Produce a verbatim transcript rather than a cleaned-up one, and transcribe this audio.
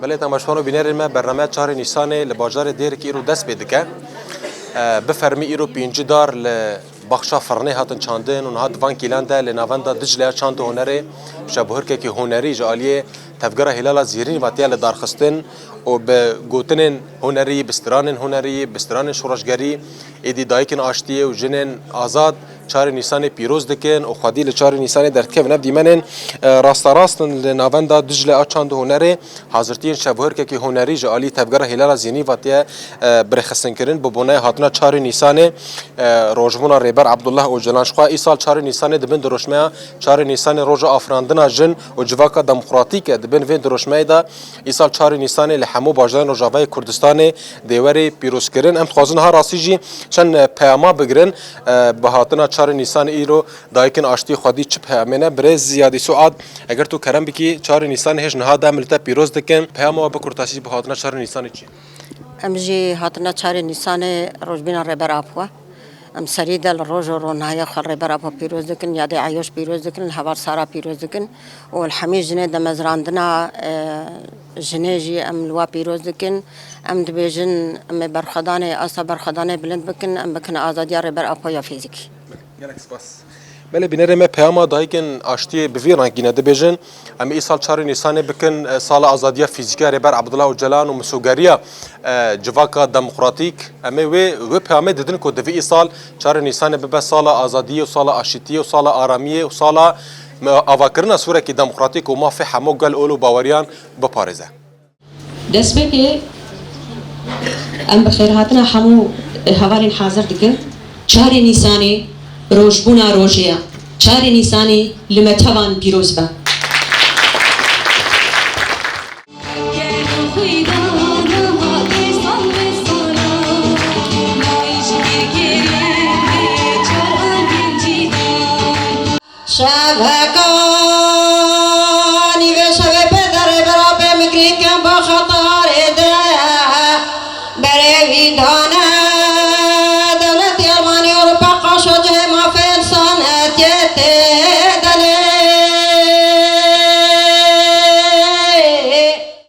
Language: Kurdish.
Belê temaşevan û bînerên me, bernameya çarê Nîsanê li bajarê Dêrikê îro dest pê dike. E, bi fermî îro pêncî dar li baxça Firnê hatin çandin û niha di van kîlan de li navenda Dicleya Çand û Hunerê şebuhirkekî hunerî ji aliyê Tevgera Hîlala Zêrînî ve tê lidarxistin û bi gotinên hunerî, bi stranên hunerî, bi stranên şoreşgerî, êdî dayikên aştiyê û jinên azad çarê Nîsanê pîroz dikin û xwedî li çarê Nîsanê derdikevin. Ev dîmenên, e, rasterast in li navenda Dicle a Çand û Hunerê. Hazirtiyên şebuhirkekî hunerî ji alî Tevgera Hîlala Zênî ve tê, e, birêxistinkirin. Bi boneya hatina çarê Nîsanê, e, rojbûna Rêber Abdullah Ocalan. Ji xwe îsal çarê Nîsanê di bin diroşmeya çarê Nîsanê roja afirandina jin û civaka demokratîk e. Di bin vê diroşmeyê de îsal çarê Nîsanê li hemû bajarên Rojavayê Kurdistanê dê were pîrozkirin. Em dixwazin ha rastî jî çend, e, peyama bigirin, e, bi hatina çarê Nîsanê îro dayikên aştiyê xwedî çi peyamê ne? Birêz Ziyadî Suad, eger tu kerem bikî, çarê Nîsanê hêj niha de em li te pîroz dikin. Peyama we bi kurtasî bi hatina çarê Nîsanê çi? Em jî hatina çarê Nîsanê rojbîna Rêber Apo. Em serî de li roj û ronahiya xwe Rêber Apo pîroz dikin, yadê Eyoş pîroz dikin, li heval Sara pîroz dikin û li hemî jinê demezrandina, e, jinê jî em li wa pîroz dikin. Em dibêjin, em ê berxwedanê, asta berxwedanê bilind bikin, em bikin azadiya Rêber Apo ya fîzîkî. Gelek spas. Belê bînerê me, peyama dayikên aştiyê bi vî rengî ne, dibêjin, em ê îsal çarê Nîsanê bikin, e, sala azadiya fîzîkî ya Rêber Abdullah Ocalan û misogeriya, e, civaka demokratîk. Em ê wê, wê peyamê didin ku divê îsal çarê Nîsanê bibe sala azadiyê û sala aşîtiyê û sala aramiyê û sala, e, avakirina Sûrekî demokratîk û mafê hemû gel, ol û baweriyan biparêze. Destpêkê em bi xêrhatina hemû hevalên hazir dikin. Çarê Nîsanê rojbûna rojê ye. Çarê Nîsanê li me tevan pîroz be. Şeveka